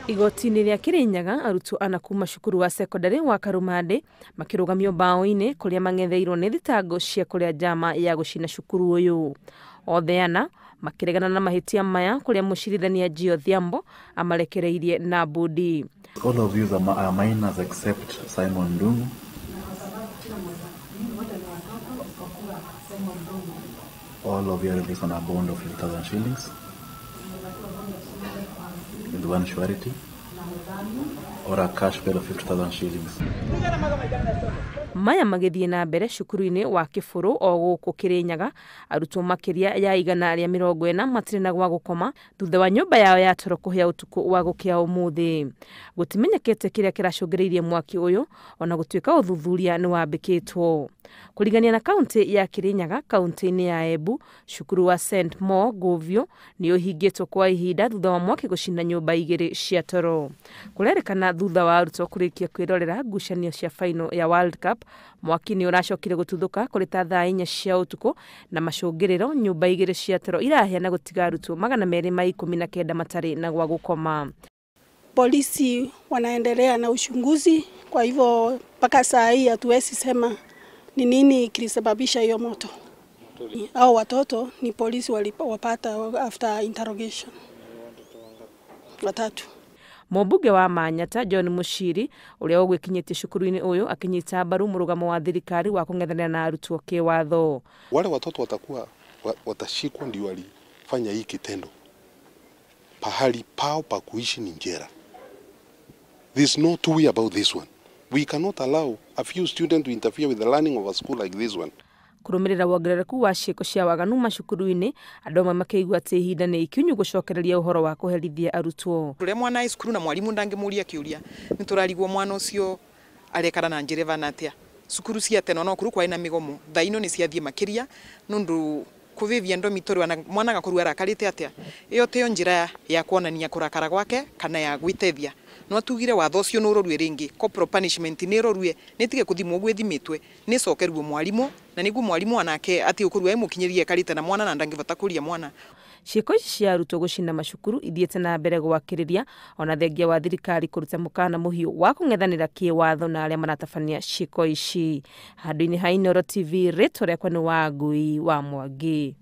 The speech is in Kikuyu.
Igoti-inĩ rĩa Kirinyaga arutwo ana kuma cukuru wa secondary wa Karumandĩ makĩrũgamio mbaũ-inĩ kũrĩa mang'etheirwo nĩ thitango cia kũrĩa njama ya gũcina cukuru ũyũ. Othe ana makĩregana na mahĩtia maya kũrĩa mũcirithania Gio Odhiambo amarekereirie na mbũndi. All of you are minors except Simon Ndung'u. All of you are released on a bond of 50,000 shillings with one surety or a cash bail of 50,000 shillings. Maya magĩthiĩ na mbere cukuru-inĩ wa Kĩbũrũ o gũkũ Kĩrĩnyaga, arutwo makĩria ya 140 matirĩ na gwa gũkoma thutha wa nyũmba yao ya toro kũhĩa ũtukũ wa gũkĩa ũmũthĩ. Gũtimenyekete kĩrĩa kĩracũngĩrĩirie mwaki ũyũ ona gũtuĩka ũthuthuria nĩ wambĩkĩtwo. Kũringania na kaunti ya Kĩrĩnyaga, kaunti-inĩ ya Embu, cukuru wa St Mo Ngũviũ nĩ ũhingĩtwo kwa ihinda thutha wa mwaki gũcina nyũmba igĩrĩ cia toro. Kũrerĩkana thutha wa arutwo kũrĩkia kwĩrorera ngucanio cia final ya World Cup, mwaki nĩ ũracokire gũtuthũka kũrĩ ta thaa 4 cia ũtukũ na macũngĩrĩro nyũmba igĩrĩ cia toro irahĩa na gũtiga arutwo 219 matarĩ na gwa gũkoma. Polisi wanaendelea na uchunguzi, kwa hivyo mpaka saa hii hatuwezi sema ni nini kilisababisha hiyo moto. Hao watoto ni polisi walipata after interrogation. Watatu. Mũmbunge wa Manyata John Mushiri ũrĩa ũgwĩkinyĩtie cukuru-inĩ ũyũ akĩnyita mbaru mũrũgamo wa thirikari wa kũng'ethanĩra na arutwo kĩwatho. Wale watoto watakuwa watashikwa ndio walifanya hii kitendo. Pahali pao pa kuishi ni jela. There's no two way about this one. We cannot allow a few students to interfere with the learning of a school like this one. Kũrũmĩrĩra wongerereku wa ciĩko cia waganu macukuru-inĩ, andũ amwe makĩigua atĩ ihinda nĩ ikinyu gũcokereria ũhoro wa kũherithia arutwo. Rĩrĩa mwana ai cukuru na mwarimu ndangĩmũria kĩũria, nĩ tũrarigwo mwana ũcio arekara na njĩra ĩvana atĩa. Cukuru cia tene ona okorwo kwarĩ na mĩgomo, thaa ino nĩ ciathiĩ makĩria nũndũ kũvĩvia ndomitori mwana agakorwo arakarĩte atĩa. Ĩyo tiyo njĩra ya kuonania kũrakara gwake kana ya gwĩtethia. No tugire watho ũcio nĩ ũrorue rĩngĩ, corporal punishment nĩ ĩrorue, nĩ ĩtige kũthimwo ũguo ĩthimĩtwe, nĩ ĩcokeruo mwarimu na nĩguo mwarimu onake atige gũkorwo emũkinyĩrie ekarĩte na mwana na ndangĩbata kũria mwana. Ciĩko ici cia arutwo gũcina macukuru ithiĩte na mbere gwakĩrĩria ona thengia wa thirikari kũruta mũkana mũhiũ wa kũng'ethanĩra kĩwatho na arĩa maratabania ciĩko ici. Handũ-inĩ ha Inooro TV, rĩtwa rĩakwa nĩ Wangui wa Mwangi.